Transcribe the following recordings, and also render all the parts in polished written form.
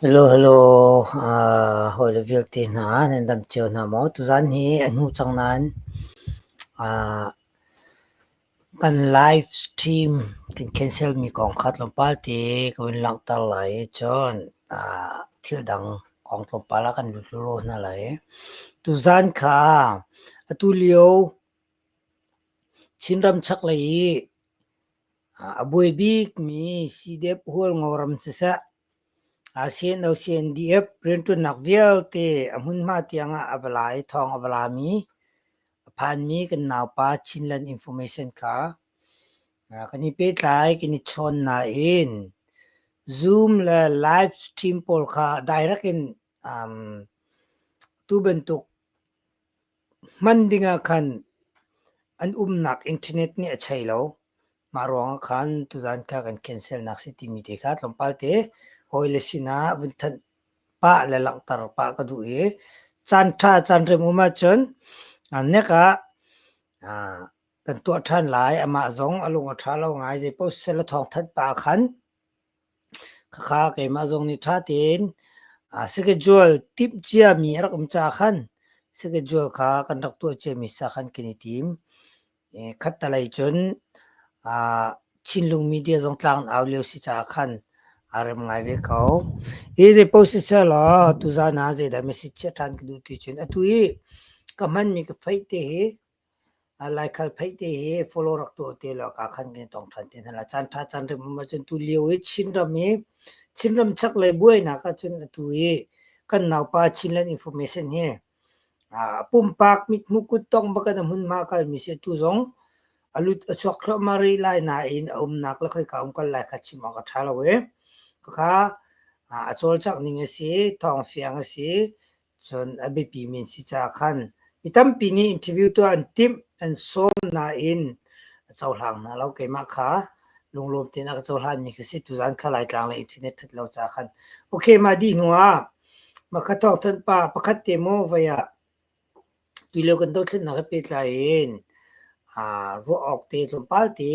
Hello, hello, hawile vialte hna nan dam cio hna maw? Tuzaan hi a hnu cang nain kan live stream kan cancel mi kong kha tlawmpal te ka vun langhter lai i cun thil dang kong tlawmpal ah kan lut lawlaw hna lai. Tuzaan kha atu lio Chinram chaklei i a buai bikmi CDF Hualngoram siseh, CNO-CNDF rianṭuannak vialte a hmunhma tiangah a va la i thawng a va lami a phanmi kan naupa Chinland Information kha kan i pehtlai, kan i chawn nain Zoom le live stream pawl kha direct in tu bantuk Hman dingah khan an umnak internet nih a chei lo. Mah ruangah khan tuzaan kha kan cancel nak si timi te kha tlawmpal te hawile sinah vun thanh pah le langhter pah ka duh i caan ṭha caan rem um ahcun nek ah kan tuah ṭhan lai. Amah zong a lung a ṭha lo ngai. Zeipaoh siseh a thawng thanh pah ah khan Khakha keimah zong nih ṭha tein schedule timh ciami a rak um caah khan schedule kha kan rak tuah ciami sa khan kan i tim. Khattelei cun Chinlung media zong tlang in au lio si caah khan aa rem ngai ve ko. Hi zeipaoh siseh law tuzaan ah zeidah message chiah ṭhan ka duh ti cun atu i ka hmanmi ka faih te hi Laikhal pheih te hi follow rak tuah te law ka khan kan tong ṭhan te hna lai. Caan ṭha caan rem um ahcun tu lio i Chinram i Chinram chaklei buainak ahcun atu i kan naupa Chinland Information hi pumpak mithmuh kuttong bak in a hmunhma kalmi si. Atu zong a lut a chuak thluahmah rih lai nain a umnak le khoika um kal lai kha chim awk a ṭha lo i khakha a cawlcangh ning a si, thawngfiang a si. Cun a biapimi an si caah khan mi tampi nih interview tuah an timh, an sawm nain a cohlang hna lo. Keimah kha lunglawm tein a ka cohlanmi ka si. Tuzaan kha Laitlang le internet ṭhat lo caah khan. Okay, mah dih hnu ah mah kha thawngthanh pa pakhat te maw voi ah tulio kan dothlennak he pehtlai in ruah awk te tlawmpal te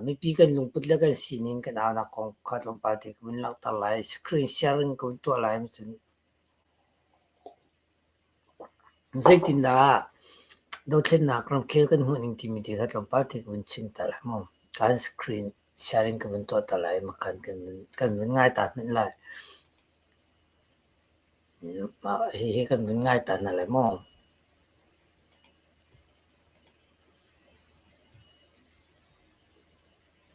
mipi kan lungput le kan sining kan aunak kong kha tlawmpal te ka vun langhter lai. Screen sharing ka vun tuah lai. Cun Zeitindah dothlennak ramkhel kan hmuh ning timi te kha tlawmpal te ka vun chim ta lai mu. Kan screen sharing ka vun tuah ta lai. Makhan kan vun ngai ta hmanh lai. Hihi kan vun ngai ta hna lai mu.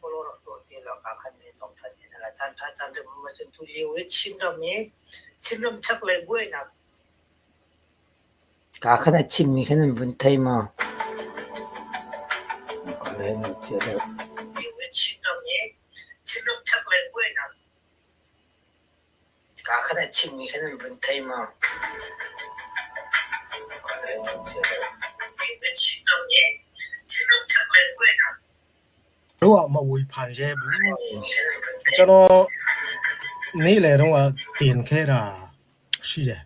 Follow rak tuah ti law ka khan men tong than in ala caan tha caan rem um ahcun tu lio i Chinram i Chinram chaklei buainak ka khan a chimmi khan an vun thei maw? Chinram i Chinram chaklei buainak Ka khan a chimmi khan an vun thei maw? တို့ကမဝေဖန်ရဲဘူးကျွန်တော်နေ့လယ်တော့တင်ခဲ့တာရှိတယ်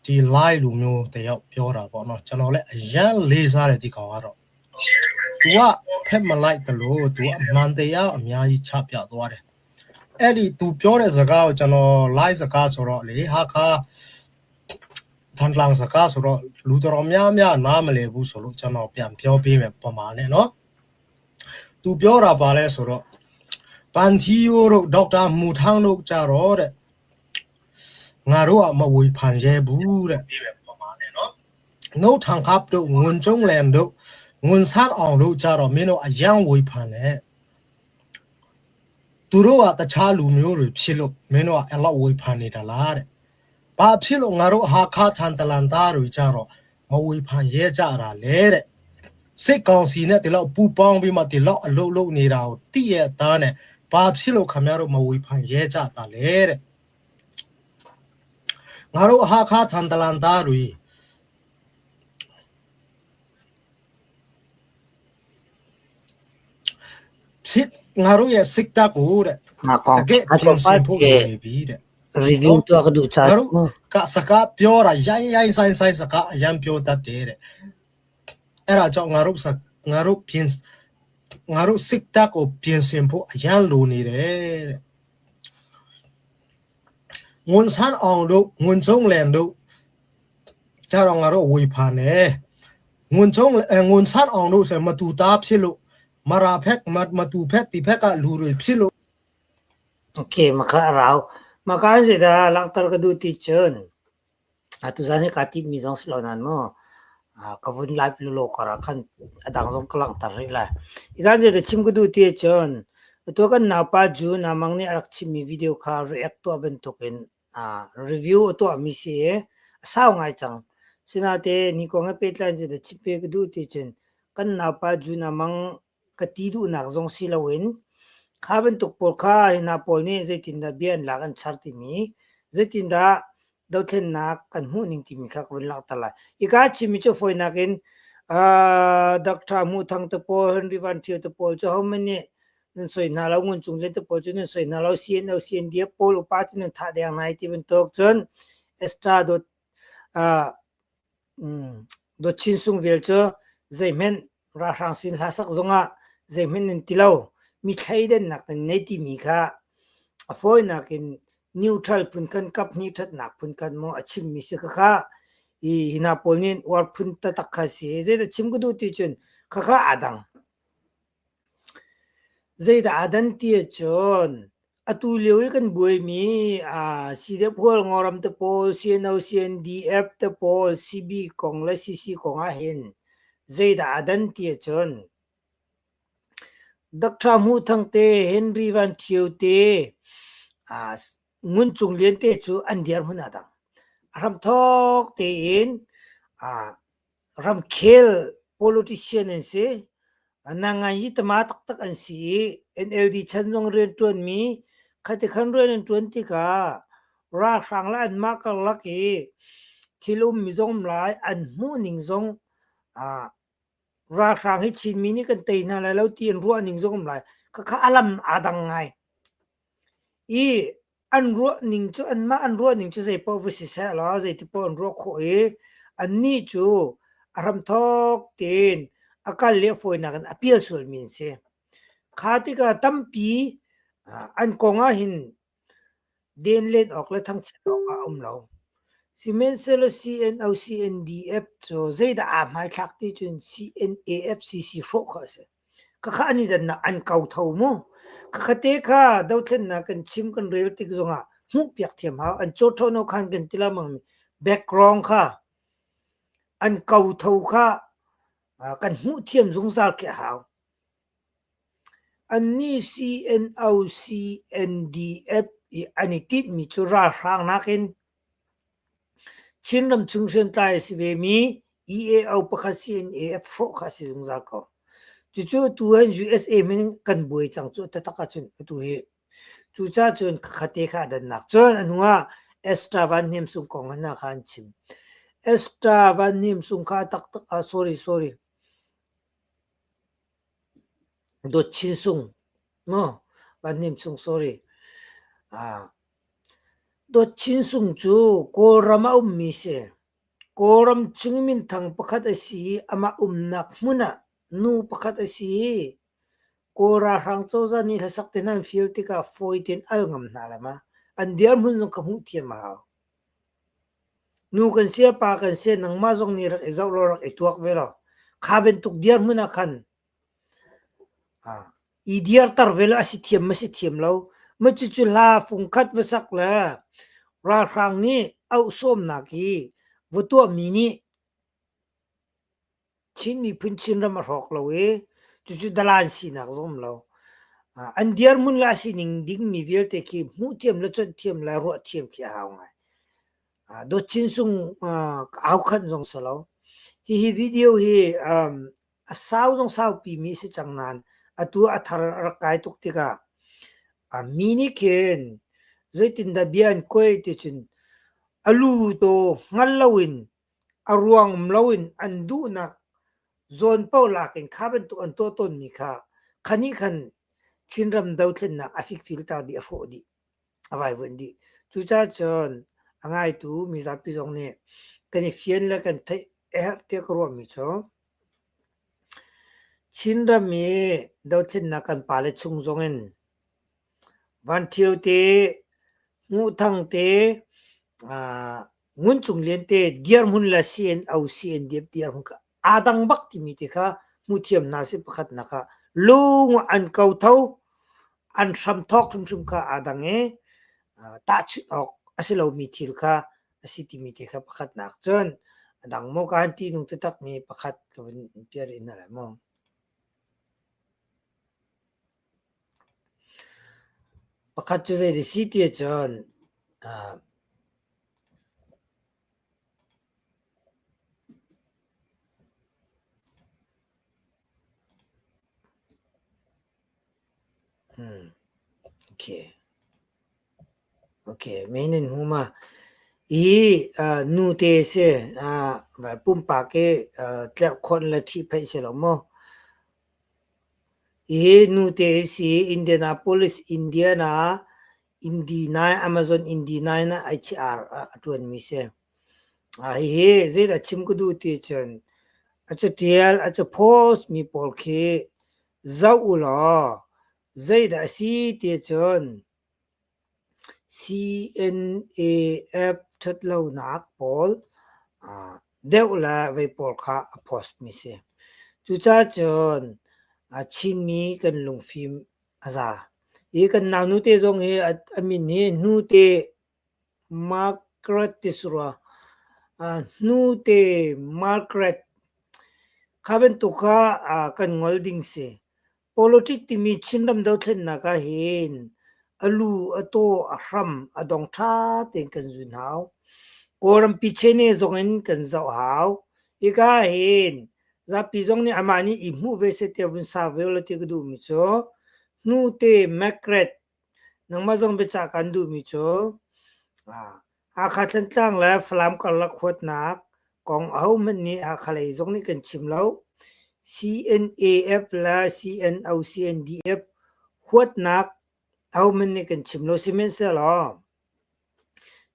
ဒီ live လူမျိုးတယောက်ပြောတာပေါ့နော်ကျွန်တော်လည်းအရန်လေးစားတယ်ဒီကောင်ကတော့ तू ကဖက်မလိုက်တလို့ तू အမှန်တရားအများကြီးချပြသွားတယ် အဲ့ဒီ तू ပြောတဲ့စကားကိုကျွန်တော် live စကားဆိုတော့လေဟာခါထန်တလန်စကားဆိုတော့လူတော်များများနားမလည်ဘူးဆိုလို့ကျွန်တော်ပြန်ပြောပေးမယ်ပမာနဲ့နော် तू ပြောတာပါလဲဆိုတော့ပန်ထီယိုတို့ဒေါက်တာမူထန်းတို့ကြတော့တဲ့ငါတို့ကမဝေဖန်ရဲဘူးတဲ့ပမာနဲ့နော်နှုတ်ထန်ကပ်တို့ငွန်ကျုံလန်တို့ငွန်ဆန်းအောင်တို့ကြတော့မင်းတို့အယံဝေဖန်တယ် သူတို့ကတခြားလူမျိုးတွေဖြစ်လို့မင်းတို့ကအဲ့လောက်ဝေဖန်နေတာလားတဲ့။ဘာဖြစ်လို့ငါတို့ဟာခါထန်တလန်သားတွေကြတော့မဝေဖန်ရဲကြတာလဲတဲ့။စစ်ကောင်စီနဲ့ဒီလောက်ပူပေါင်းပြီးမှဒီလောက်အလုတ်လုတ်နေတာကိုတိရဲ့အသားနဲ့ဘာဖြစ်လို့ခင်ဗျားတို့မဝေဖန်ရဲကြတာလဲတဲ့။ငါတို့ဟာခါထန်တလန်သားတွေ ဖြစ်ငါတို့ရဲ့စစ်တပ်ကိုတဲ့ ငါကောင် တကယ်ပြင်ဆင်ဖို့လိုနေပြီတဲ့ review tuah ka duh ငါတို့ကစကားပြောတာရိုင်းရိုင်းဆိုင်ဆိုင်စကားအရန်ပြောတတ်တယ်တဲ့အဲ့ဒါကြောင့်ငါတို့စငါတို့ပြင်ငါတို့စစ်တပ်ကိုပြင်ဆင်ဖို့အရန်လိုနေတယ်တဲ့ ငွန်ဆန်အောင်တို့ငွန်ချုံလန်တို့ကြတော့ငါတို့ဝေဖန်တယ်ငွန်ချုံငွန်ဆန်အောင်တို့ဆိုမတူတာဖြစ်လို့မရာဖက်မတူဖက်ဒီဖက်ကလူတွေဖြစ်လို့ Okay, maka rau. Maka si dah langhter ka duh ti cun atu zan hi kaa timmi zong si lo nain mu ka vun live lulaw kar ah khan a dang zong ka langhter rih lai. Hi kaan zeidah chim ka duh ti ahcun atu kan naupa June Amang nih a rak chimmi video kha react tuah bantukin review a tuahmi si i a sau ngai cang. Sinain ni kong he pehtlai in zeidah chim ve ka duh ti cun kan naupa June Amang ka ti duhnak zong si loin kha bantuk pawl kha hi hna pawl nih zeitindah bia an lak an char timi, zeitindah dothlennak kan hmuh ning timi kha ka vun langhter lai. Hika chimmi cu fawinak in Dr. Hmuh Thang te pawl, Henry Van Thio te pawl cu hohmanh nih nan soi hna lo, Ngun Cung Lian te pawl cu nan soi hna lo, CNO, CNDF pawl upa cu nan thah deng hna i ti bantuk cun Esther dawt Dawt Chin Sung vial cu zeihmanh ralhrang sin hlasak zongah zeihmanh nan ti lo, mi thleidannak nan ngei timi kha a fawinak in neutral phun khan kaphnih ṭhatnak phun khan maw a chimmi si khakha hi hna pawl nih uar phun taktak kha si. Zeidah chim ka duh ti cun khakha aa dang. Zeidah aa dan ti ahcun atu lio i kan buaimi CDF Hualngoram te pawl, CNO, CNDF te pawl, CB kong le CC kong ahhin zeidah aa dan ti ahcun Dr. Hmuh Thang te, Henry Van Ṭhio te, Ngun Cung Lian te cu an dirhmun aa dang. A hramthawk tein ramkhel politician an si. Nangan hi tama taktak an si i NLD chan zong rianṭuanmi khati khan rian an ṭuan tikah ralhrang le anmah karlak i thil ummi zong um lai, an hmuhning zong ralhrang hi Chinmi nih kan tei hna lai lo ti an ruahning zong um lai. Khakha a lam aa dang ngai. I an ruahning cu anmah an ruahning cu zeipaoh va si seh law zeiti paoh an ruah khawh i annih cu a hramthawk tein a kal le a fawinak in a pial sualmi an si. Kha tikah tampi an kong ah hin den len awk le thangchiat awk ah a um lo. Sihmanhsehlaw CNO CNDF cu zeidah aa hmaithlak ti cun CNAFCC hrawh kha a si. Khakha an i dannak an kotho mu. Khakha kha dothlennak kan chim kan rel tik zongah hmuhpiak thiam hau. An cawṭhawn khan kan ti lengmang mi background kha an kotho kha kan hmuh thiam zungzal khi a hau. Annih CNO CNDF i an i tinhmi cu ralhrang nakin Chinram chung hriamtlai a si vemi EAO pakhat CNAF hrawh kha a si zungzal ko. Cucu atu hin USA min kan buai cang cu taktak ahcun atu hi. Cucaah cun khakha kha a dannak. Cun a hnu ah Esther Van Hnem Sung kong hna kha an chim. Esther Van Hnem Sung kha taktak ah sorry sorry Dawt Chin Sung maw Van Hnem Sung sorry. Ah Dawt Chin Sung cu Kawlram a ummi si. Kawlram chung minthang pakhat a si i amah umnak hmun ah nu pakhat a si i Kawl ralhrang cozah nih hlasak te hna an fial tikah fawi tein al ngam hna lai ma. An dirhmun zong kha hmuh thiam a hau. Nu kan si, pa kan si, nangmah zong nih rak i zoh law rak i tuak ve law kha bantuk dirhmun ah khan I dirter ve le a si thiam ma si thiam lo. Ma cucu hla fungkhat va sak le ralhrang nih auhsawmnak hi va tuahmi nih Chin miphun Chinram a hrawk lo i cucu dalan sinak zong um lo. An dirhmun le a sining dingmi vialte khi hmuh thiam le conh thiam le ruah thiam khi a hau ngai. Dawt Chin Sung au khanh zong si lo. Hihi video hi A sau zong saupimi a si cang nain atu a thar a rak kai tuk tikah mi nih khin zeitindah bia an kuai ti cun a lu taw hngal loin a ruang um loin an duhnak zawn paoh lak in kha bantuk an tuah tawnmi kha kha nih khan Chinram dothlennak a fikfil tak dih, a hrawh dih, a vaivuanh dih. Cucaah cun a ngaitu mizapi zong nih kan i fian le kan theih a herh tiah ka ruahmi cu Chinram i dothlennak kan pale chung zongin Van Ṭhio te. Hmuh Thang te, Ngun Cung Lian te dirhmun le CNO CNDF dirhmun kha aa dang bak timi te kha hmuthiam hna sih pakhatnak ah lung an kotho an hramthawk hrimhrim kha aa dang i tahchunh awk a si lomi thil kha a si timi te kha pakhatnak cun a dang maw ka han ṭihnung taktakmi pakhat ka vun piar in a maw. Pakhat cu zei ti si ti ahcun Hi nute si pumpak i tlerhkhonh le ṭhihphaih si lo maw? Hi nute hi si Indianapolis, Indiana Indy 9 Amazon Indy 9 ah HR ah a ṭuanmi si. Hihi zeidah chim ka duh ti cun a catial a capost mi pawl khi zoh u law zeidah a si ti cun CNAF ṭhatlonak pawl deuh le vei pawl kha a post mi si. Cucaah cun Chinmi kan lungfim a za. Hi kan naunu te zong hi a min hi Hnute Margaret ti si rua. Hnute Margaret kha bantuk kha kan ngol ding si. Politic timi Chinram dothlennak ah hin a lu, a taw, a hram, a dong ṭha tein kan zun hau. Kawlrampi chene zong in kan zoh hau. Hika hin Zapi zong nih amah nih i hmuh ve seh tiah vun sa ve ulaw ti ka duhmi cu hnute Margaret nangmah zong biacah kan duhmi cu Hakha Thantlang le Falam karlak huatnak kong ahohmanh nih Hakha lei zong nih kan chim lo. CNAF le CNO CNDF huatnak ahohmanh nih kan chim lo. Sihmanhsehlaw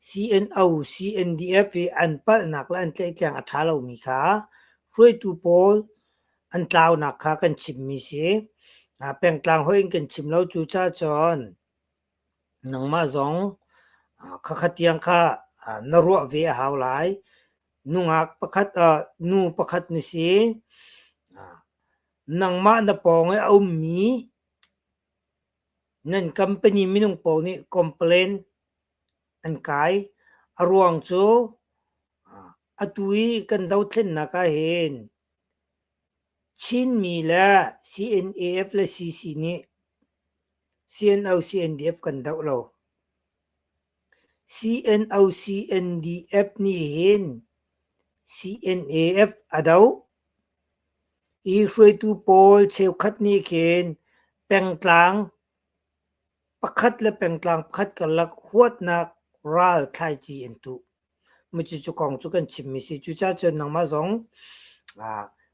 CNO, CNDF i an palhnak le an tlaihtleng a ṭha lomi kha hruaitu pawl an tlaunak kha kan chimmi si. Pengtlang hoih in kan chim lo. Cucaah cun nangmah zong khakha tiang kha na ruah ve a hau lai. Nungak pakhat, nu pakhat na si. Nangmah na pawng i a ummi Nan company minung pawl nih complain an kai. A ruang cu atu i kan dothlennak ahhin Chinmi le CNAF le CC nih CNO CNDF kan doh lo. CNO CNDF nih hin CNAF a doh. Hi hruaitu pawl cheukhat nih khin pengtlang pakhat le pengtlang pakhat karlak huatnak ral thlaici an tuh. Cucu kong cu kan chimmi si. Cucaah cun nangmah zong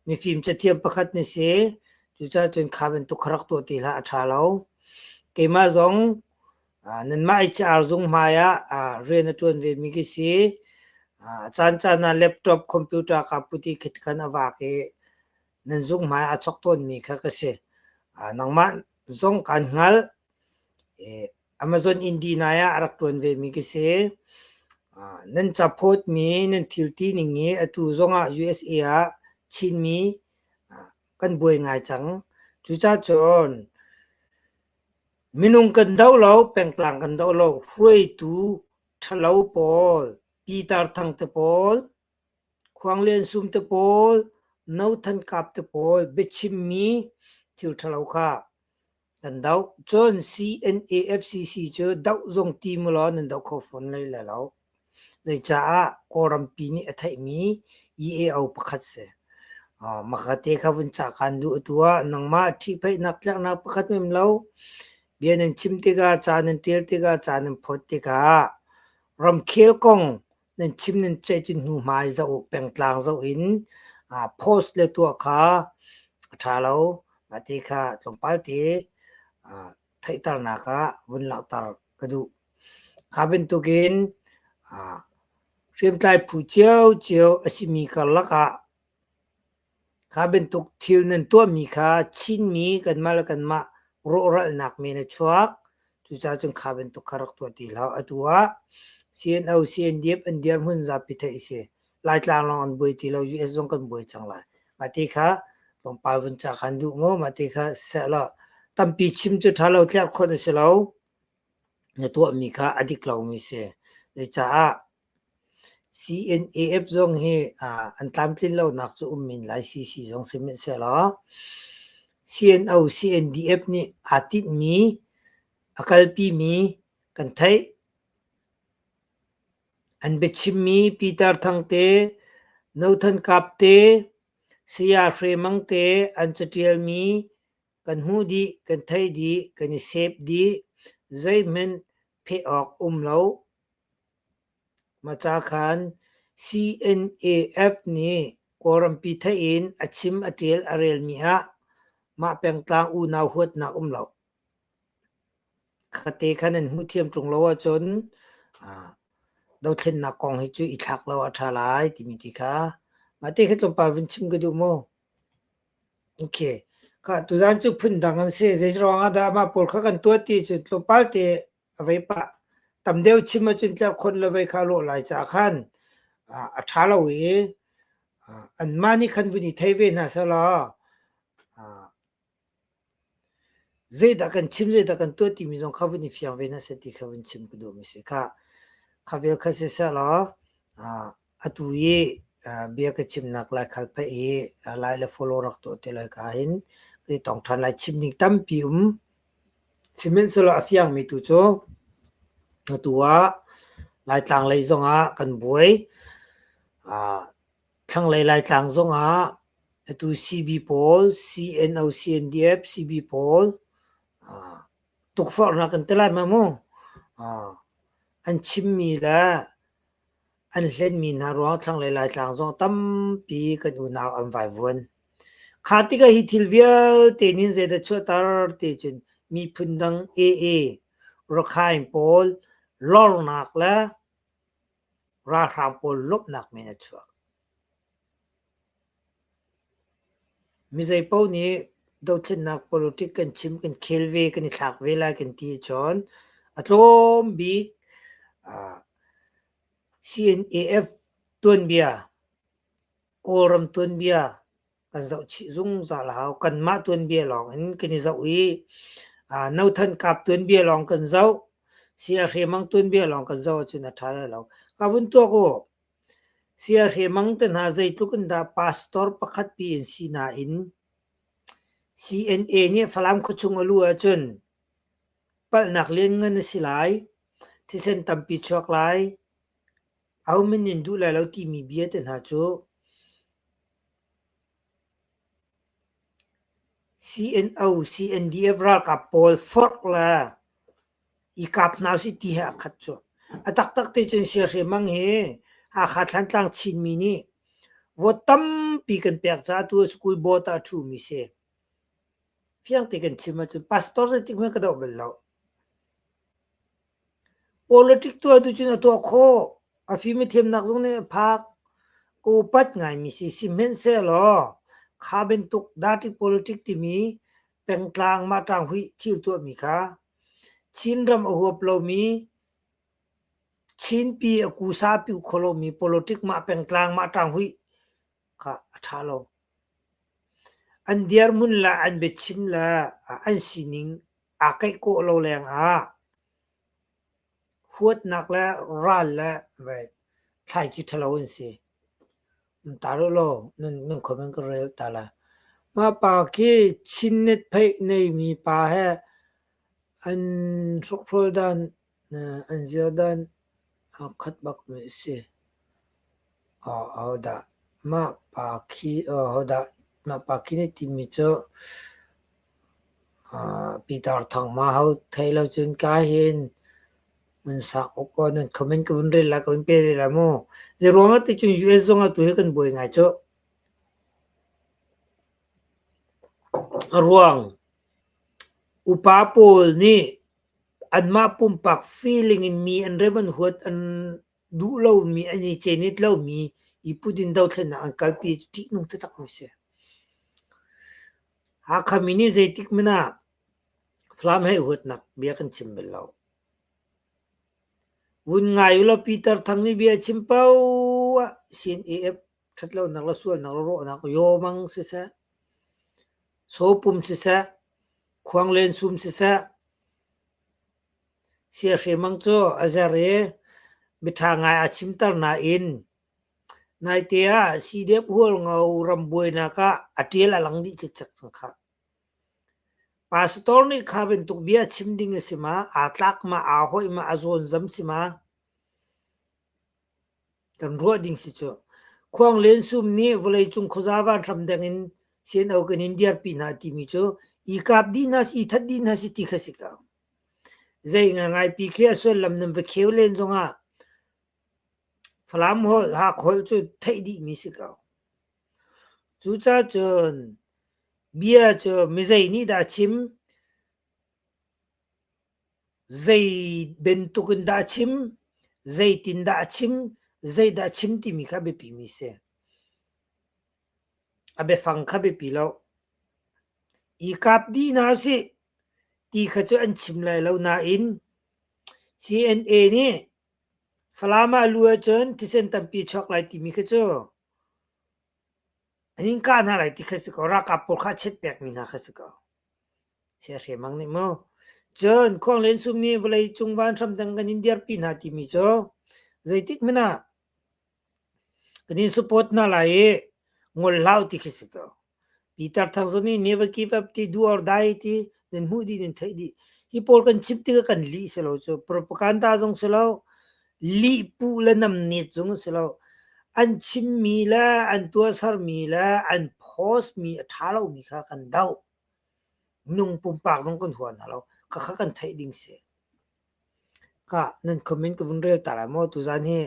mifim cathiam pakhat na si. Cucaah cun kha bantuk kha rak tuah ti hlah, a ṭha lo. Keimah zong Nanmah HR zung hmai ah rian a ṭuan vemi ka si. A caancaan ah laptop, computer kaa put i khitkhan a vak i nan zung hmai ah a chok tawnmi kha ka si. Nangmah zong kaan hngalh. Amazon Indiana ah a rak ṭuan vemi ka si. Nan caphawtmi, nan thil ti ning hi atu zongah USA ah Chinmi kan buai ngai cang. Cucaah cun Minung kan doh lo, pengtlang kan doh lo, hruaitu ṭhalo pawl, Peter Thang te pawl, Khuang Lian Sum te pawl, No Than Kap te pawl biachimmi thil ṭhalo kha kan doh. Cun CNAFCC cu doh zong ti mu law nan doh kho fawn lai lo. Zeicaah Kawlrampi nih a theihmi EAO pakhat si. Makate kha vun cah kaan duh atu ah nangmah ṭhihphaihnak tlaknak pakhat mem lo. Bia nan chim tikah, ca nan ṭial tikah, ca nan phawt tikah ramkhel kong nan chim nan ceih cun hnuhmai zoh u, pengtlang zoh in post le tuah kha a ṭha lo. Mah ti kha tlawmpal te theihternak ah vun langhter ka duh. Kha bantukin hriamtlai phu ciocio a simi karlak ah kha bantuk thil nan tuahmi kha Chinmi kanmah le kanmah rawhralhnak men a chuak. Cucaah cun kha bantuk kha rak tuah ti hlah. Atu ah CNO, CNDF an dirhmun zapi theih a si. Laitlang lawng an buai ti lo, US zong kan buai cang lai. Mah ti kha tlawmpal vun ca khan duh maw? Mah ti kha seh law tampi chim cu ṭha lo, tlerhkhonh a si lo. Na tuahmi kha a dik lomi si. Zeicah CNAF zong hi an tlamtlin lonak cu um men lai CC zong sihmanhsehlaw CNO, CNDF nih aa tinhmi, a kalpimi kan theih. An biachimmi Peter Thang te, No Than Kap te, Saya Hre Mang te an caṭialmi kan hmuh dih, kan theih dih, kan i sep dih. Zeihmanh pheh awk um lo. Maca khan CNAF nih Kawlrampi theih in a chim a ṭial a relmi ah mah pengtlang unau huatnak um lo. Khate kha nan hmuh thiam ṭung lo ahcun dothlennak kong hi cu i thlak lo a ṭha lai timi ti kha mah te kha tlawmpal vun chim ka duh mu. Okay. Kha tuzaan cu phundang an si. Zeiruang ah dah mah pawl kha kan tuah ti cu tlawmpal te a vei pah. Tam deuh chim ahcun tlerhkhonh le vei kha a lawh lai caah khan a ṭha lo i anmah nih khan vun i thei ve hna sehlaw zeidah kan chim zeidah kan tuah timi zong kha vun i fiang ve hna seh ti kha vun chim ka duhmi si. Kha kha vial kha sisehlaw atu i bia ka chimnak laikhal pheih i lai le follow rak tuah te lai ka hin kan i tong ṭhan lai. Chim ding tampi um. Sihmanhsehlaw a fiangmi tu cu atu ah Laitlang lei zongah kan buai. Thlanglei Laitlang zongah atu CB pawl, CNO, CNDF, CB pawl tukforhnak kan ti lai ma mu. An chimmi le An hlenmi hna ruang thlanglei Laitlang zong tampi kan unau an vaivuan. Kha tikah hi thil vialte nih zeidah chuahter ti cun miphun dang AA, Rakhine pawl lornak le ralhrang pawl lawmhnak men a chuak. Mizei paoh nih dothlennak politic kan chim, kan khel ve, kan i thlak ve lai kan ti ahcun a tlawm bik CNAF tuanbia, Kawlram tuanbia kan zohchih zungzal a hau. Kanmah tuanbia lawng in kan i zoh i No Than Kap tuanbia lawng kan zoh, Saya Hre Mang tuanbia lawng kan zoh ahcun a ṭha lai lo. Ka vun tuak u. Saya Hre Mang te hna zeitluk in dah pastor pakhat pi in si nain CNA nih Falam khuachung a luh ahcun palhnak lianngan a si lai, thisen tampi chuak lai, ahohmanh nih an duh lai lo timi bia te hna cu CNO, CNDF ralkap pawl forh le i kap hna usih ti he aa khat cu. A taktak te cun Siahre Mang hi Hakha Thlantlang Chinmi nih vote tampi kan pek caah tu school board ah a ṭhumi si. Fiang te kan chim ahcun pastor zeitik hmanh ka doh bal lo. Politic tuah tu cun a tuah khawh. A fim a thiamnak zong nih a phak. Ka upat ngaimi si. Sihmanhsehlaw kha bantuk dirty politic timi pengtlang mah ṭanghuih thil tuahmi kha Chinram a huap lomi Chinpi a kusa pi kho lomi politic mah pengtlang mah ṭanghuih kha a ṭha lo. An dirhmun le an biachim le an sining aa keih kawh lo lengah huatnak le ral le thlaici ṭhalo an si. Ta rih law nan comment ka rel ta lai. Mah pa khi Chinnet pheih neimi pa he an hrawkhrol dan an zir dan aa khat bakmi a si. Ahodah mah pa khi ahodah mah pa khi na timi cu Peter Thang ma ho thei lo cun ka hin mun sang uk aw nan comment ka vun rel lai ka vun pe rel lai mu. Zeiruang ah ti cun US zong ah tu hi kan buai ngai cu. A ruang upa pawl nih anmah pumpak feeling in mi an rem an huat an duh lomi an i cenit lomi i put in dothlennak an kalpi cu ṭihnung taktakmi a si. Hakha mi nih zeitik hmanh ah. Falam hei huatnak bia kan chim bal lo. Vun ngai ulaw Peter Thang nih bia a chim paoh ah CNAF ṭhatlonak le sualnak le rawhnak yawmang siseh, sawpum siseh, khuanglen sum siseh, siahre mang cu a zer i miṭha ngai aa chimter nain naite ah CDF Hualngo ram buainak ah a ṭial a lang dih cikcek cang khah. Pastor nih kha bantuk bia chim ding a si ma, aa tlak ma, aa hoih ma, a zawnzam si ma? Kan ruah ding si cu. Khuang Len Sum nih vawleicung khuaza vanhram deng in CNO kan in dirpi hna timi cu i kap dih hna i that dih hna si ti kha si ko. Zei ngai pi khi a sullam nan va kheu len zongah Falam holh, Hak holh cu theih dihmi si ko. Cucaah cun bia cu mizei nih dah a chim, zei bantuk in dah a chim, zeitindah a chim, zeidah a chim timi kha a biapimi a si. A biafang kha biapi lo. I kap dih hna usih ti kha cu an chim lai lo nain CNA nih Falam ah lu ahcun thisen tampi a chuak lai timi kha cu an in kah hna lai ti kha si ko. Ralkap pawl kha a chiat pekmi hna kha si ko. Siahre mang nih mu. Cun Khuanglen Sum nih vawleicung vanhram dang kan in dirpi hna timi cu zeitik hmanh ah Kan in support hna lai i ngol hlah u ti khi si ko. Peter Thang zong nih never give up ti do or die ti nan hmuh dih nan theih dih. Hi pawl kan chim tikah kan lih si lo cu propaganda zong si lo lih puh le namnet zong si lo. An chimmi le an tuahsermi le an post mi a ṭha lomi kha kan doh. Minung pumpak zong kan hua hna lo. Khakha kan theih ding si. Ka nan comment ka vun rel ta lai maw tuzaan hi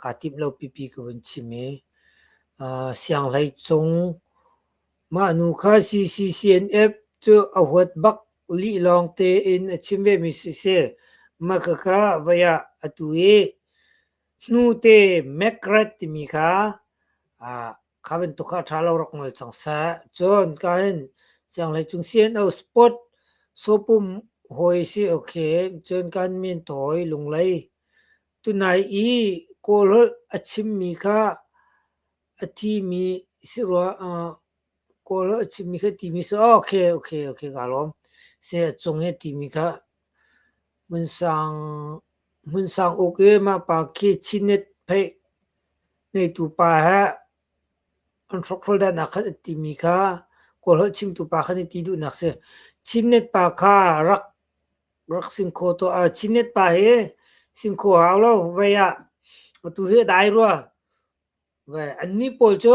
kaa timh lo pipi ka vun chim i Sianghlei cung mah nu kha CCCNF cu a huat bak lih lawng tein a chim vemi siseh mah khakha voi ah atu i hnute McGrath timi kha Kha bantuk kha a ṭha lo rak ngol cang seh. Cun ka hin sianghleicung CNO sport sawpum hawi si okay. Cun kan min tawi lunglei. Tunai i Kawlholh a chimmi kha a thimi si rua Kawlholh a chimmi kha timi si okay okay okay ka lawm. Se a cung hi timi kha hmunsang hmunsang uk i mah pa khi Chinnet pheih Neitu pa he an hrokhrol dannak khan an timi kha Kawlholh chimtu pa kha nih ti duhnak si. Chinnet pa kha rak rak singkhaw tuah. Chinnet pa hi singkhaw hau lo vei ah atu hi a dai rua. Ve annih pawl cu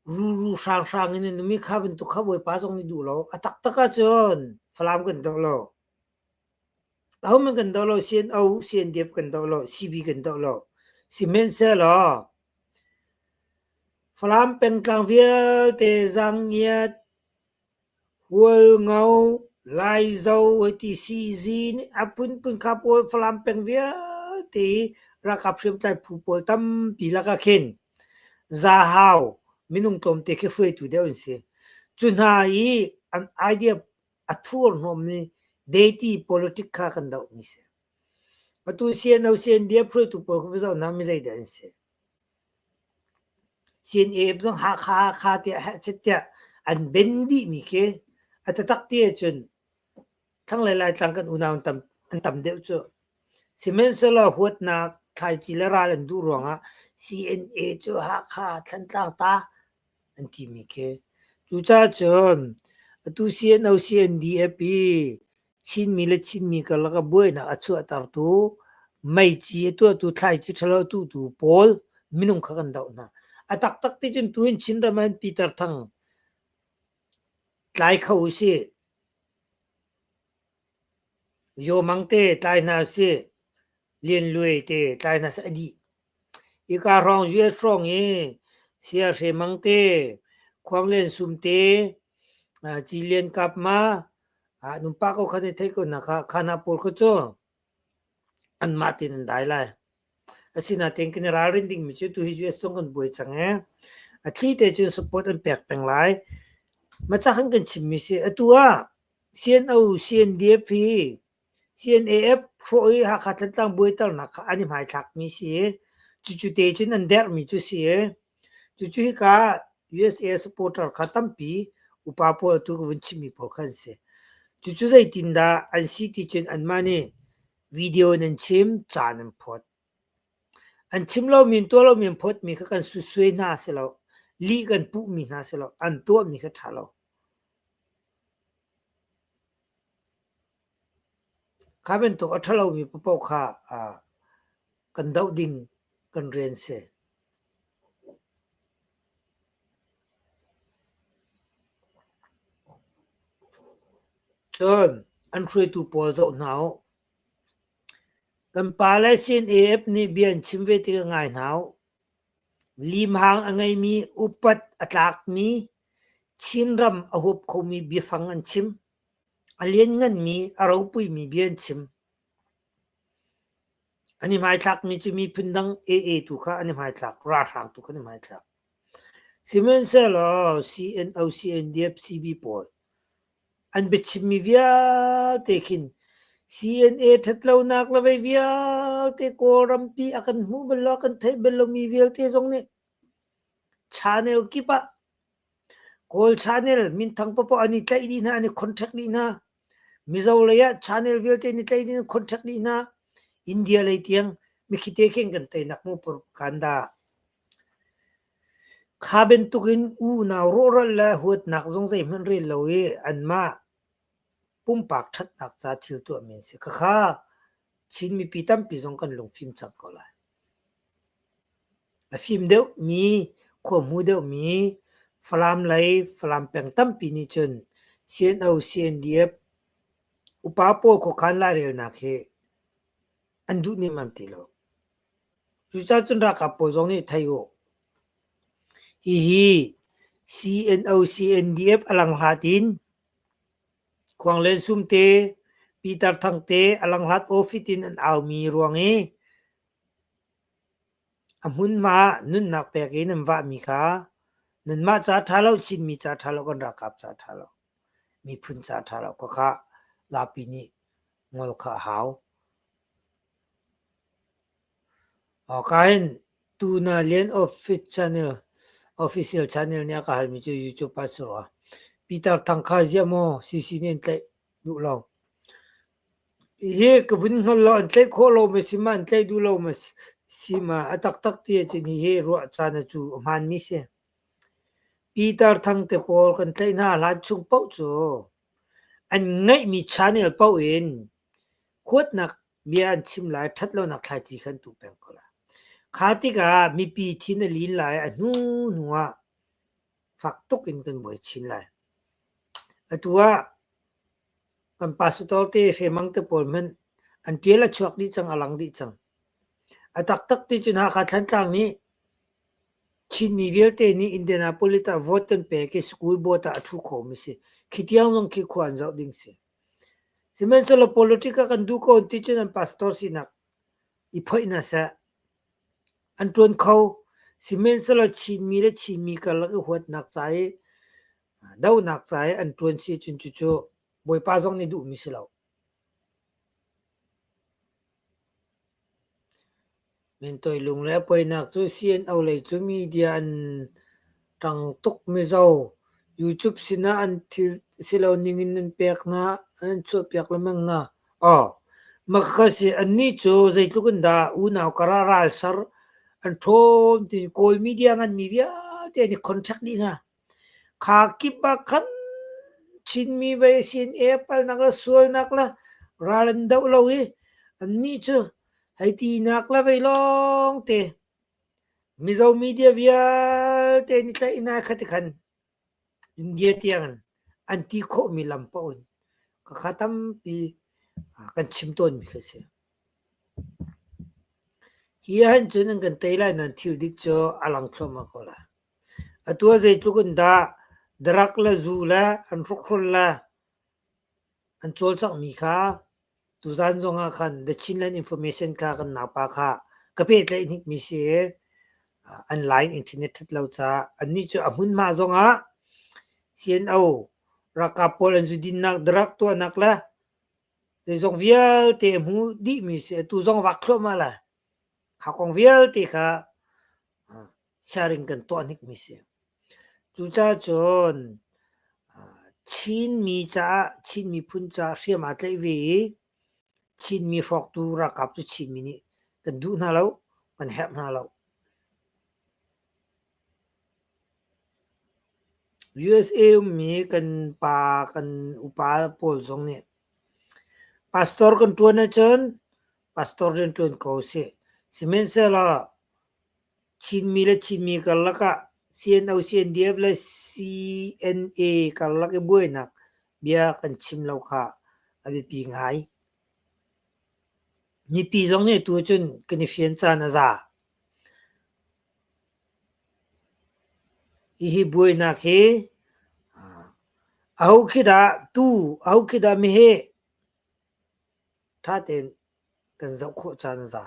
ruru hranghrang in an um i kha bantuk kha Bawipa zong nih duh lo. A taktak ahcun Falam kan doh lo. Ahohmanh kan doh lo, CNO, CNDF kan doh lo, CB kan doh lo. Sihmanhsehlaw Falam pengtlang vialte Zangiat, Hualngo, Laizo hei ti CZ nih a phunphun kha pawl Falam peng vialte i ralkap hriamtlai phu pawl tampi lakah khin Zahau minung tlawmte khi hruaitu deuh an si. Cu hna i an idea a thurhnawmmi deity politic kha kan dohmi si. Atu CNO CNDF hruaitu pawl kha va zoh hna mi zeidah an si. CNAF zong Hakha Hakha tiah hehchet tiah an ben dihmi khi a taktak ti ahcun thlanglei Laitlang kan unau an tam, an tam deuh cu. Sihmanhsehlaw huatnak thlaici le ral an duh ruangah CNA cu Hakha Thlantlang ta an timi khi. Cucaah cun atu CNO CNDF hi Chinmi le Chinmi karlak ah buainak a chuahtertu meici a tuahtu thlaici ṭhalo a tuhtu pawl minung kha kan doh hna. A taktak ti cun tuhin Chinram ah hin Peter Thang tlai kho usih. Yaw Mang te tlai hna usih. Lian Luai te tlai hna seh a dih. Hika hrawng US hrawng i Siahre Mang te, Khuang Lian Sum te, Ci Lian Kap ma, numpa ko kha ne theih ko hna kha, kha hna pawl kha cu anmah tein an dai lai. Asinain kan i ralrin dingmi cu tuhi US zong kan buai cang i a thli te cun support an pek peng lai. Maca khan kan chimmi si. Atu ah CNO, CNDF hi CNAF hrawh i Hakha Thantlang buaiternak kha an i hmaithlakmi si i cucu te cun an derhmi cu si i cucu hika USA supporter kha tampi upa pawl atu ka vun chimmi pawl kha an si. Cucu zeitindah an si ti cun anmah nih video in an chim, ca an phawt. An chim lomi an tuah lomi an phawtmi kha kan susuai hna si lo. Lih kan puhmi hna si lo. An tuahmi kha ṭha lo. Kha bantuk a ṭha lomi paohpaoh kha kan doh ding kan rian si. Cun an hruaitu pawl zoh hna u. Kan pale CNAF nih bia an chim ve tikah ngai hna u. Limhang a ngeimi upat a tlakmi Chinram a huap khomi biafang an chim. A liannganmi, a ropuimi bia an chim. An i hmaithlakmi cu miphun dang AA tu kha an i hmaithlak, ralhrang tu kha an i hmaithlak. Sihmanhsehlaw CNO, CNDF, CB pawl an biachimmi vialte khin CNA ṭhatlonak le vei vialte Kawlrampi a kan hmuh bal lo, a kan theih bal lomi vialte zong nih channel kip ah Kawl channel minthang paohpaoh an i tlaih dih hna, an i contact dih hna. Mizo lei ah channel vialte an i tlaih dih, an contact dih hna. India lei tiang mikhite khin kan teinak mu propaganda. Kha bantuk in unau rawhral le huatnak zong zeihmanh rel lo i anmah pumpak ṭhatnak ca thil tuahmi an si. Khakha Chin mipi tampi zong kan lungfim cang ko lai. A fim deuhmi, khuahmu deuhmi Falam lei Falam peng tampi nih cun CNO, CNDF upa pawl khuakhan lairelnak hi an duh nemmam ti lo. Cucaah cun ralkap pawl zong nih thei u. Hihi CNO, CNDF a langhlat in Khuanglen Sum te, Peter Thang te a langhlat awfit in an aumi ruang i A hmunhma ah nunnak pek in an vahmi kha nanmah ca ṭha lo, Chinmi ca ṭha lo, kan ralkap ca ṭha lo, miphun ca ṭha lo khakha zapi nih ngol kha a hau. Ka hin tuna Lian Office channel, official channel nih a ka halmi cu YouTube ah si rua. Peter Thang kha ziah maw CC nih an tlaih duh lo. Hi ka vun hngal lo, an tlaih khawh lo ma si ma, an tlaih duh lo ma si ma, a taktak ti ahcun hihi ruah caan a cu a hmaanmi si. Peter Thang te pawl kan tlaih hna hlan chung paoh cu an ngeihmi channel paoh in huatnak bia an chim lai, ṭhatlonak thlaici kha an tuh peng ko lai. Kha tikah mipi thin a lin lai, a hnu hnu ah fak tuk in kan buai chin lai. Atu ah Kan pastor te hremang te pawl hmanh an ṭial a chuak dih cang, a lang dih cang. A taktak ti cun Hakha Thlantlang nih Chinmi vialte nih Indianapolis ah vote kan pek i school board ah a ṭhu khomi si. Khi tiang zong khi khua an zoh ding si. Sihmanhsehlaw politic ah kan duh ko ti cun an pastor sinak i phoih hna seh. An ṭuan kho. Sihmanhsehlaw Chinmi le Chinmi karlak i huatnak ca i dohnak ca i an ṭuan si cun cucu Bawipa zong nih duhmi si lo. Mentoi lung le a poinak cu CNO lei cu media an ṭang tuk mizo. YouTube sinah an thil silo ningin an pek hna, an chuahpiak lengmang hna. Aw, mah si annih cu zeitluk in dah unau karah ral ser an ṭhawn tiin Kawl media nganmi vialte an i contact dih hna. Kha kip ah khan Chinmi vei a si in palnak le sualnak le ral an doh lo i annih cu hei tinak le vei lawngte Mizo media vialte an i tlaih hna kha ti khan India tiang in an ti khawhmi lam paoh in khakha tampi kan chim tawnmi khi a si. Hi ahhin cun an kan tei lai nain thil dik cu a lang thluahmah ko lai. Atu ah zeitluk in dah drug le zu le an hrokhrol le an cawlcanghmi kha tuzaan zongah khan The Chinland Information kha kan naupa kha ka pehtlaih hnikmi si i an line internet ṭhat lo caah annih cu a hmunhma zongah. CNO ralkap pawl an zudinnak drug tuahnak le zeizong vialte a hmu dihmi si. Atu zong vak thluahmah lai. Kha kong vialte kha sharing kan tuah hnikmi si. Cucaah cun Chinmi caah Chin miphun caah hriam aa tlaih ve i Chinmi hrawktu ralkap cu Chinmi nih kan duh hna lo, kan herh hna lo. USA ummi kan pa kan upa pawl zong nih pastor kan ṭuan ahcun pastor rian ṭuan ko usih. Sihmanhsehlaw Chinmi le Chinmi karlak ah CNO, CNDF le CNA karlak i buainak bia kan chim lo kha a biapi ngai. Mipi zong nih tu cun kan i fian caan a za. Hihi buainak hi aho khi dah tuu, aho khi dah meheh ṭha tein kan zoh khawh caan a za.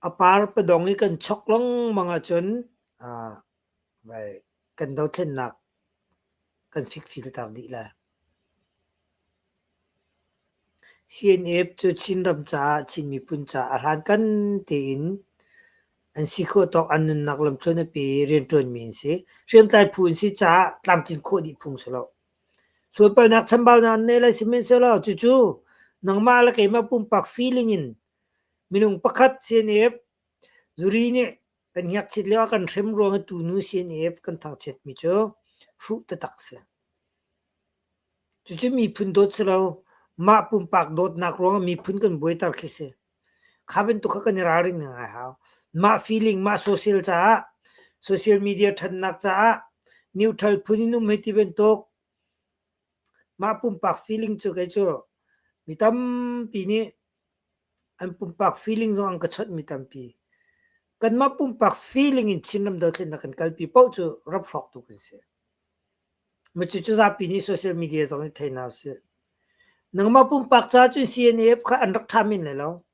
A par padong i kan chok lengmang ahcun kan dothlennak kan fikfilter dih lai. CNF cu Chinram caah Chin miphun caah a hlankan tein an si khawh tawk an nunnak lamthluan a pe i rianṭuanmi an si. Hriamtlai phu an si caah tlamtlin khawh dih phung si lo. Sualpalnak chambaunak an nei lai sihmanhsehlaw cucu nangmah le keimah pumpak feeling in minung pakhat CNF zuri nih kan ngakchit lio ah kan hrem ruang i tunu CNF kan thangchiatmi cu hruh taktak si. Cucu miphun dawt si lo, mah pumpak dawtnak ruangah miphun kan buaiter khi si. Kha bantuk kha kan i ralrin ngai hau. Mah feeling, mah social caah, social media ṭhannak caah neutral phun in um hei ti bantuk mah pumpak feeling cu kei cu mi tampi nih an pumpak feeling zong an ka chawnh mi tampi. Kanmah pumpak feeling in Chinram dothlennak kan kalpi paoh cu ram hrawktu kan si. Cucu zapi nih social media zong nih thei hna usih. Nangmah pumpak ca cun CNAF kha an rak ṭha men lai lo.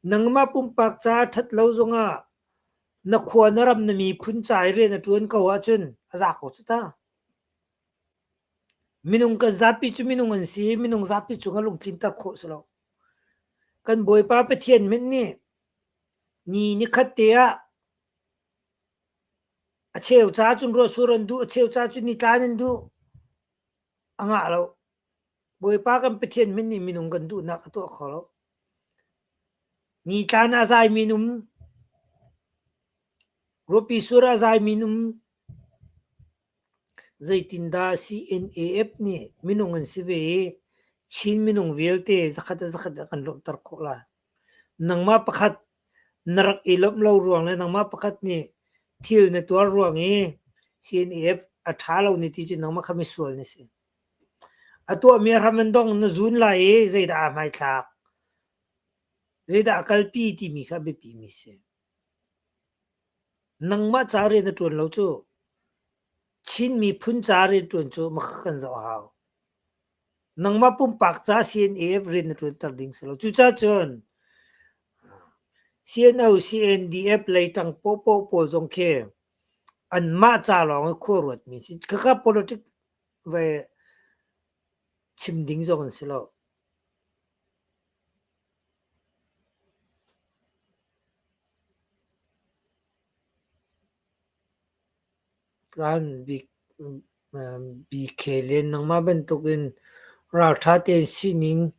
Nangmah pumpak ca ṭhat lo zongah na khua na ram na miphun ca i rian a ṭuan ko ahcun a za ko cu ta. Minung kan zapi cu minung an si i minung zapi cungah lungtlinter khawh si lo. Kan Bawipa Pathian hmanh nih ni nikhat te ah A cheu ca cun ruahsur an duh, a cheu ca cun nitlan an duh. A ngah lo. Bawipa kan Pathian min nih minung kan duhnak a tuah kho lo. Nitlan a zaimi um, ruahpi sur a zaimi um, zeitindah CNAF nih minung an si ve i Chin minung vialte zakhat a zakhat a kan lawmhter khawh lai. Nangmah pakhat na rak i lawmh lo ruang le nangmah pakhat nih thil na tuar ruang i CNF a ṭha lo ni ti cu nangmah kha misual na si. A tuahmi a hram an dong na zun lai i zeidah aa hmaithlak, zeidah a kalpi timi kha a biapimi si. Nangmah ca rian na ṭuan lo cu Chin miphun ca rian ṭuan cu makha kan zoh a hau. Nangmah pumpak ca CNAF rian na ṭuanter ding si lo. Cucaah cun CNO, CNDF lei ṭang paohpaoh pawl zong khi anmah ca lawng i khua ruatmi si. Khakha politic ve chim ding zong an si lo. Kan BK len nangmah bantukin ralṭha tein sining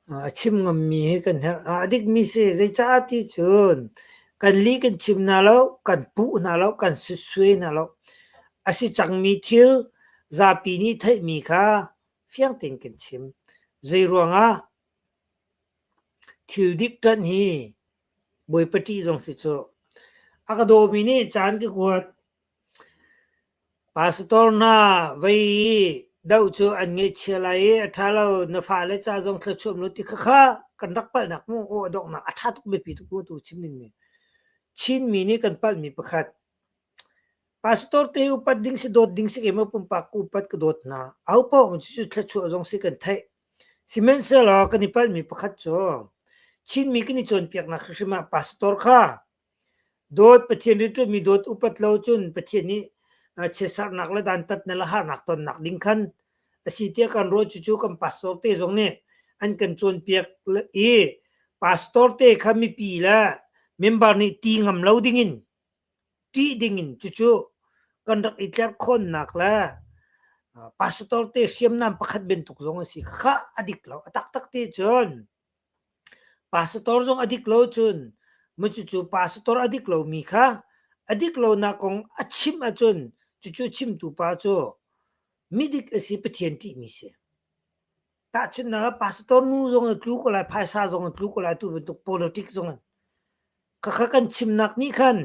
a chim ngammi hi kan herh. A dikmi si. Zeicah ti cun kan lih kan chim hna lo, kan puh hna lo, kan sutsue hna lo. A si cangmi thil zapi nih theihmi kha fiang tein kan chim. Zeiruangah thil dik ṭanh hi Bawipa ṭih zong si cu. A ka dawmi nih caan ka kuat. Pastor hna vei i doh cu an ngaihchia lai i a ṭha lo na fale ca zong thluachuah lo ti khakha kan rak palhnak mu aw a donghnak a ṭha tuk biapi tuk mu tu chim dingmi. Chinmi nih kan palhmi pakhat Pastor te upat ding si dawt ding si keimah pumpak ka upat ka dawt hna. Ahopaoh cu thluachuah zong si kan theih. Sihmanhsehlaw kan i palhmi pakhat cu Chinmi kan i cawnpiaknak hrimhrim ah pastor kha. Dawt Pathian rianṭuanmi dawt upat lo cun Pathian nih chiatserhnak le dantatnak le harnak tonnak ding khan a si tiah kan ruah. Cucu kan pastor te zong nih an kan cawnpiak i pastor te kha mipi le member nih ti ngam lo dingin ṭih dingin cucu kan rak i tlerhkhawnnak le pastor te hriamnam pakhat bantuk zong a si. Khakha a dik lo. A taktak te cun Pastor zong a dik lo cun cucu pastor a dik lomi kha a dik lonak kong a chimh ahcun cucu chimtu pa cu midik a si Pathian ṭihmi si. Tahchunhnak ah pastor nu zong a tlu ko lai, phaisa zong a tlu ko lai tu bantuk politics zong in. Khakha kan chimnak nih khan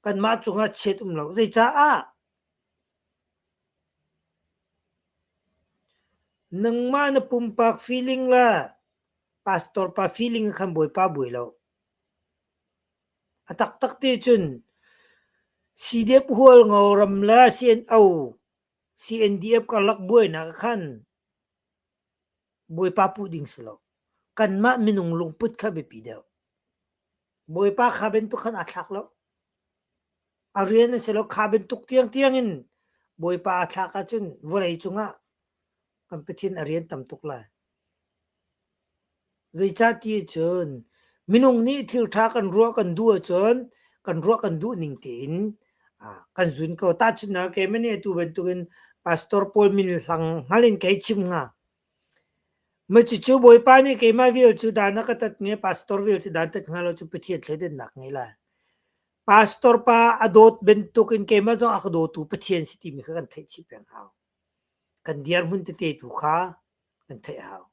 kanmah cungah chiat um lo. Zeicaah? Nangmah na pumpak feeling le pastor pa feeling khan Bawipa buai lo. A taktak te cun CDF Hualngo ram le CNO, CNDF karlak buainak khan Bawipa puh ding si lo. Kanmah minung lungput kha biapi deuh. Bawipa kha bantuk khan aa thlak lo. A rian a si lo. Kha bantuk tiangtiang in Bawipa aa thlak ahcun vawlei cungah kan Pathian a rian tam tuk lai. Zeicahti cun minung nih thil ṭha kan ruah kan duh ahcun kan ruah kan duh ning tein kan zun ko. Tahchunhnak keimah nih atu bantukin pastor pawl min hlang hngal in kei chim hnga. Cucu Bawipa nih keimah vial cu dan a ka tat nge pastor vial cu dan tat hnga lo cu Pathian thleidannak ngei lai. Pastor pa a dawt bantukin keimah zong a ka dawtu Pathian si timi kha kan theih chih peng hau. Kan dirhmun tete tu kha kan theih hau.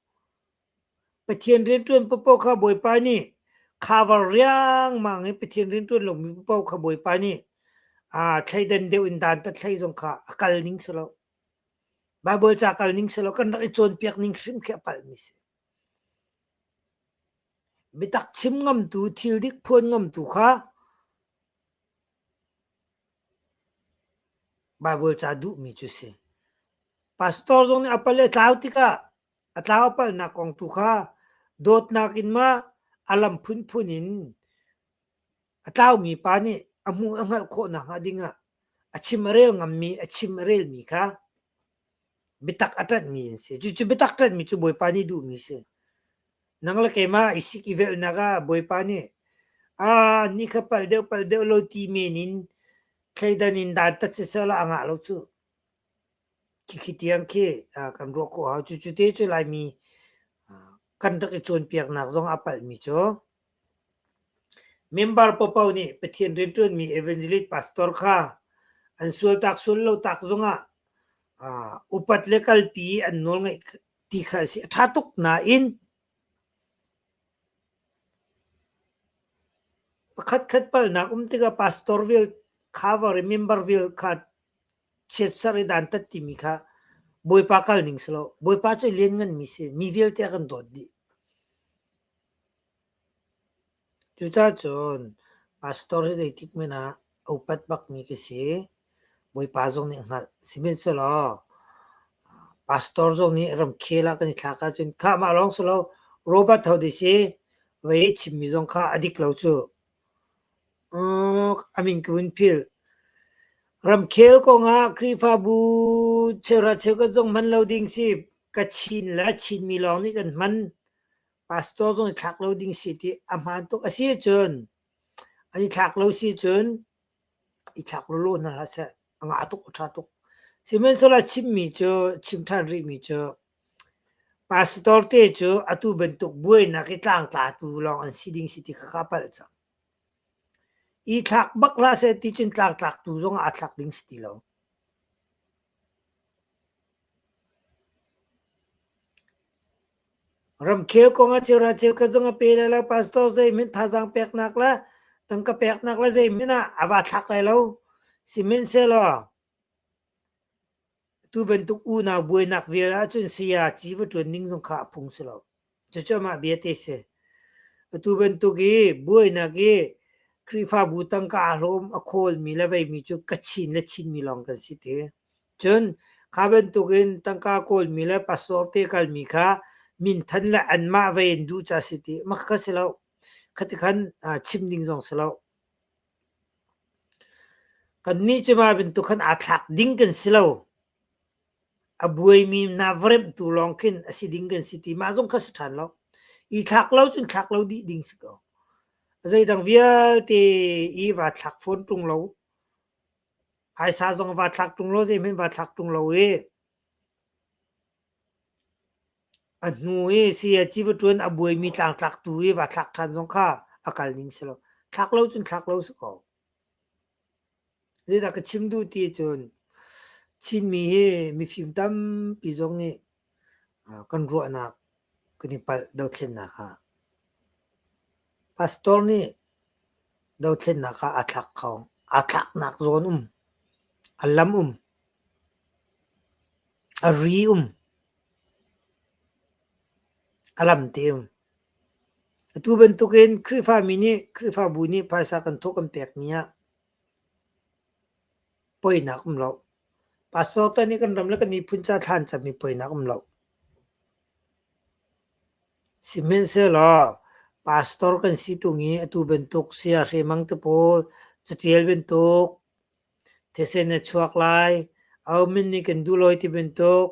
Pathian rianṭuan paohpaoh kha Bawipa nih cover riangmang i Pathian rianṭuan lomi paohpaoh kha Bawipa nih aa thleidan deuh in dan tat hlei zong kha a kal ning si lo. Baibal ca kal ning si lo kan rak i cawnpiak ning hrim khi a palhmi si. Biatak chim ngamtu, thil dik phuan ngamtu kha Baibal ca duhmi cu si. Pastor zong nih a pal i a tlau tikah a tlau a palhnak kong tu kha dawtnak in ma a lam phunphun in a tlaumi pa nih a hmuh a hngalh khawh nakhnga dingah a chim a rel ngammi a chim a relmi kha biatak a ṭanhmi an si. Cucu biatak ṭanhmi cu Bawipa nih duhmi si. Nang le keimah i sik i velhnak ah Bawipa nih ah ni kha palh deuh palh deuh lo ti men in thleidan in dantat siseh law a ngah lo cu. Khikhi tiang khi kan ruah khawh hau. Cucu te cu Laimi kan rak i cawnpiaknak zong a palhmi cu Member paohpaoh nih Pathian rianṭuanmi evangelist pastor kha an sualtak sual lo tak zongah upat le kalpi an nawl ngeih ti kha a si. A ṭha tuk nain pakhatkhat palhnak um tikah pastor vial cover i member vial kha chiatserh i dantat timi kha Bawipa kal ning si lo. Bawipa cu liannganmi si. Mi vialte a kan dawt dih. Cucaah pastor hi zeitik hmanh ah a upat bakmi ka si. Bawipa zong nih a hngalh. Sihmanhsehlaw pastor zong nih ramkhel ah kan i thlak ahcun khah mah lawng si lo Robert ho ti si vei a chimmi zong kha a dik lo cu. A min ka vun philh. Ramkhel kongah Khrihfabu cheuhra cheukhat zong hman lo ding si. Kachin le Chinmi lawng nih kan hman. Pastor zong i thlak lo ding si ti a hmaan tuk. A si ahcun an i thlak lo si cun i thlak lawlaw hna hlah seh. A ngah tuk, a ṭha tuk. Sihmanhsehlaw chimmi cu, chim ṭhan rihmi cu pastor te cu atu bantuk buainak i tlangtlatu lawng an si ding si ti kha ka palh cang. I thlak bak hlah seh ti cun tlangtlaktu zong ah aa thlak ding si ti lo. Ramkhel kong ah cheuhra cheukhat zong a pe lai lo. Pastor zeihmanh thazaang peknak le tangka peknak le zeihmanh ah a va thlak lai lo. Sihmanhsehlaw tu bantuk unau buainak vial ahcun saya ci va ṭuan ding zong kha a phung si lo. Cucu amah bia te si. Atu bantuk i buainak i Khrihfabu tangka a hlawm a khawlmi le veimi cu Kachin le Chinmi lawng kan si ti. Cun kha bantukin tangka kawlmi le pastor te kalmi kha minthan le anmah vei in duh ca si ti. Mah kha si lo. Khati khan chim ding zong si lo. Kannih cu mah bantuk khan aa thlak ding kan si lo. A buaimi hna va remhtu lawng khin a si ding kan si ti mah zong kha si ṭhan lo. I thlak lo cun thlak lo dih ding si ko. Zeidang vialte i vaa thlak fawn ṭung lo. Phaisa zong vaa thlak ṭung lo, zeihmanh vaa thlak ṭung lo i a hnu i sayaci va ṭuan a buaimi tlangtlaktu i vaa thlak ṭhan zong kha a kal ning si lo. Thlak lo cun thlak lo si ko. Zeidah ka chim duh ti cun Chinmi hi mifim tampi zong nih kan ruahnak kan i palh dothlennak ah. Pastor nih dothlennak ah aa thlak kho. Aa thlaknak zawn um. A lam um. A ri um. A lam te um. Atu bantukin Khrihfami nih Khrihfabu nih phaisa kan thawh kan pekmi ah poinak um lo. Pastor te nih kan ram le kan miphun ca thla an cammi poinak um lo. Sihmanhsehlaw pastor kan si tung i atu bantuk saya Hre Mang te pawl catial bantuk thisen a chuak lai, aho min nih kan duh lo ti bantuk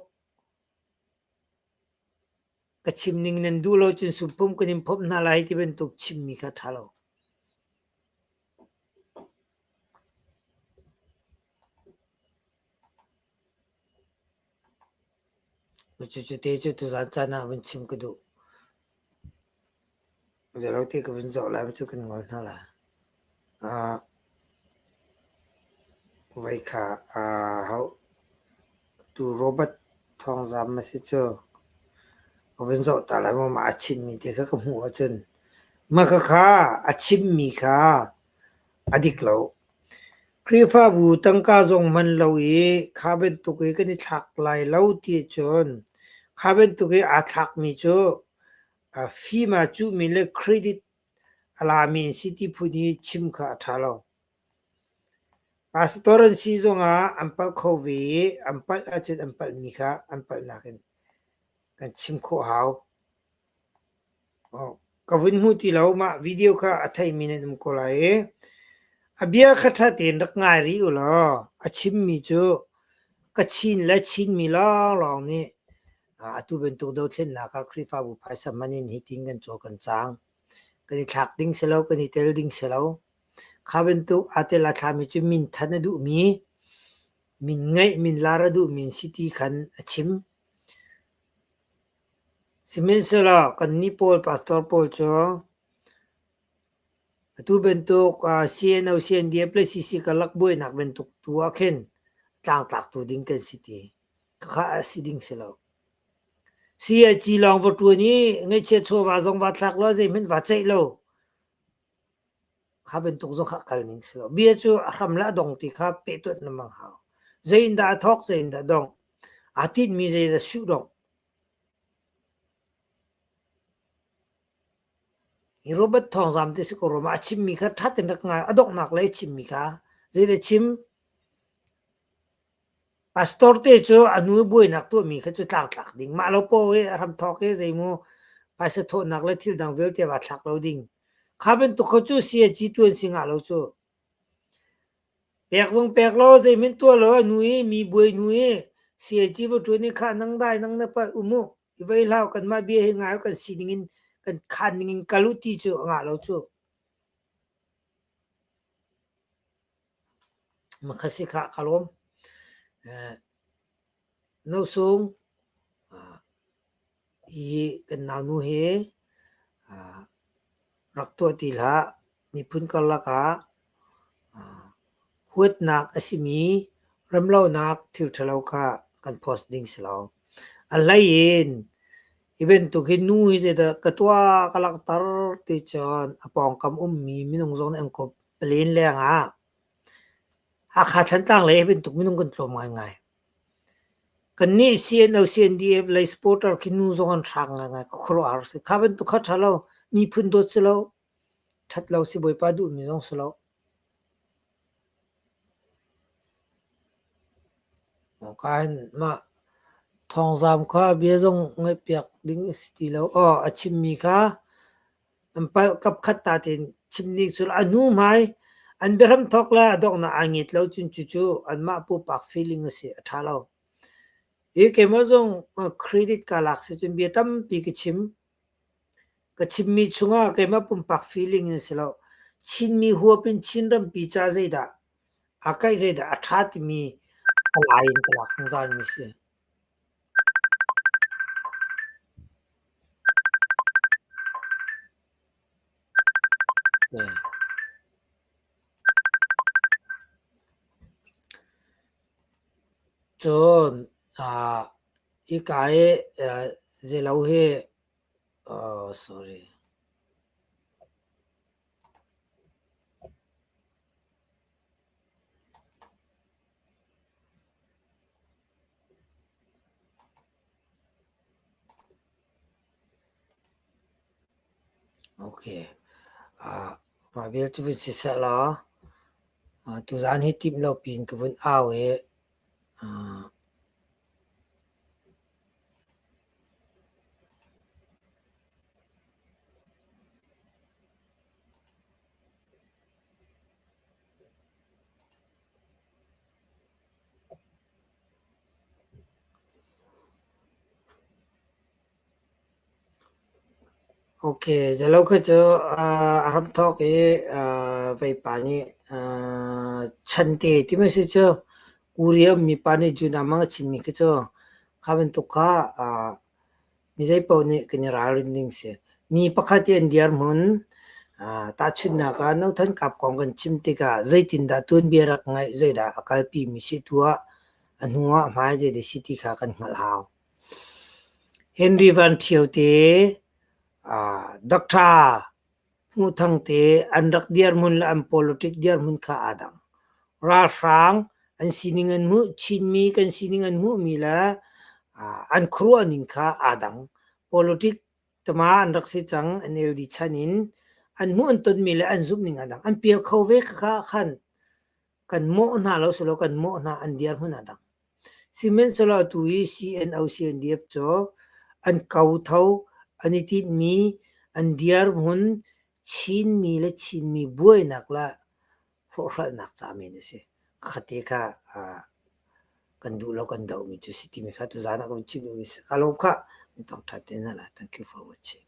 Ka chim ning nan duh lo cun sumpum kan in phomh hna lai ti bantuk chimmi kha a ṭha lo. Cucu te cu tuzaan caan ah vun chim ka duh. Zeilo te ka vun zoh lai cu kan ngol hna lai. Voi kha tu Robert Thawngzam a si cu ka vun zoh ta lai maw mah a chimmi te kha ka hmuh ahcun mah khakha a chimmi kha a dik lo. Khrihfabu tangka zong hman lo i kha bantuk i kan i thlak lai lo ti ahcun kha bantuk i aa thlakmi cu fim aa cuhmi le credit a lami an si ti phun hi chim kha a ṭha lo. Pastor an si zongah an palh kho ve i an palh ahcun an palhmi kha an palhnak in kan chim khawh hau. Ka vun hmu ti lo mah video kha a theimi nan um ko lai i a bia kha ṭha tein rak ngai rih u law a chimmi cu ka Chin le Chinmi lawnglawng nih atu bantuk dothlennak ah Khrihfabu phaisa hman in hitin kan cawl kan cang. Kan i thlak ding si lo, kan i tel ding si lo. Kha bantuk aa tel aa thlami cu minthan a duhmi, min ngeih, min lar a duhmi an si ti khan a chim. Sihmanhsehlaw kannih pawl pastor pawl cu atu bantuk CNO, CNDF le CC karlak buainak bantuk tu ah khin tlangtlaktu ding kan si ti. Khakha a si ding si lo. CAC lawng va ṭuan i ngaihchiat chawva zong va thlak lo zeihmanh va ceih lo. Kha bantuk zong kha kal ning si lo. Bia cu a hram le a dong ti kha pehtuat lengmang hau. Zei in dah a thawk, zei in dah a dongh. Aa tinhmi zei dah suh dongh. Hi Robert Thawngzam te si ko rua ma a chimmi kha ṭha tein rak ngai. A donghnak lei a chimmi kha zeidah chim? Pastor te cu a nu buainak tuahmi kha cu tlangtlak ding. Mah lo paoh i a hramthawk i zeimaw phaisa thawhnak le thil dang vialte vaa thlak lo ding. Kha bantuk kha cu CAG ṭuan si ngah lo cu. Pek zong pek lo, zeihmanh tuah lo a nu i mi buai hnu i CAG va ṭuan i khah nang dai nang na palh um u. I vei hlah u, kanmah bia hi ngai u, kan sining in kan khaan ning in kal u ti cu a ngah lo cu. Makha si khah ka lawm. Nosung hi kan naunu hi rak tuah ti hlah. Miphun karlak ah huatnak a simi remlonak thil ṭhalo kha kan post ding si lo. A hlei in hi bantuk hi nu hi zeidah ka tuah ka langhter ti cun a pawngkam ummi minung zong nih an kawp palen lengah Hakha Thantlang lei hi bantuk minung kan tlawm ngaingai. Kannih CNO, CNDF lei supporter khi nu zong an hrang ngaingai. Ka khuaruahhar a si. Kha bantuk kha ṭha lo. Miphun dawt si lo. Ṭhat lo si Bawipa duhmi zong si lo. Ka hin mah thawngzam kha bia zong ngaihpiak ding a si ti lo. Aw, a chimmi kha an palh kapkhat ta tein chim ding cu a hnu hmai. An biahram thawk le a donghnak aa nget lo cun cucu anmah pupak feeling a si, a ṭha lo. Hi keimah zong credit kaa lak si cun bia tampi ka chim. Ka chimmi chungah keimah pumpak feeling in si lo. Chinmi huap in Chin rampi ca zeidah aa kaih zeidah a ṭha timi a lai in ka lak zungzalmi si. Cun hika hi zeilo hi sorry. Okay. Mah vial cu vun siseh law tuzaan hi timh lo piin ka vun au i Ok, zalo kha cu a hramthawk i veipa nih chante timi si cu Korea ummi pa nih June ah mang a chimmi khi cu kha bantuk kha mi zeipaoh nih kan i ralrin ding si. Mi pakhat i an dirhmun tahchunhnak ah Nothan Kap kong kan chim tikah zeitindah tuanbia rak ngaih, zeidah a kalpimi si tu ah a hnu ah hmai zeidah si ti kha kan hngalh hau. Henry Van Ṭhio te, Doctor Hmuh Thang te an rak dirhmun le an politic dirhmun kha aa dang. Ralhrang an sining an hmuh, Chinmi kan sining an hmuhmi le an khuaruahning kha aa dang. Politic tama an rak si cang, NLD chan in an hmuh an tonmi le an zumhning aa dang. An pial kho ve khakha khan kan mawh hna lo silo kan mawh hna an dirhmun aa dang. Sihmanhsehlaw atu hi CNO-CNDF cu an kotho, an i tinhmi, an dirhmun Chinmi le Chinmi buainak le hrawhhralnak ca men a si. Khate kha kan duh lo kan dohmi cu si timi kha tuzaan ah ka vun chim duhmi si. Ka lawm khah. Ni tong ṭha te hna la. Thank you for watching.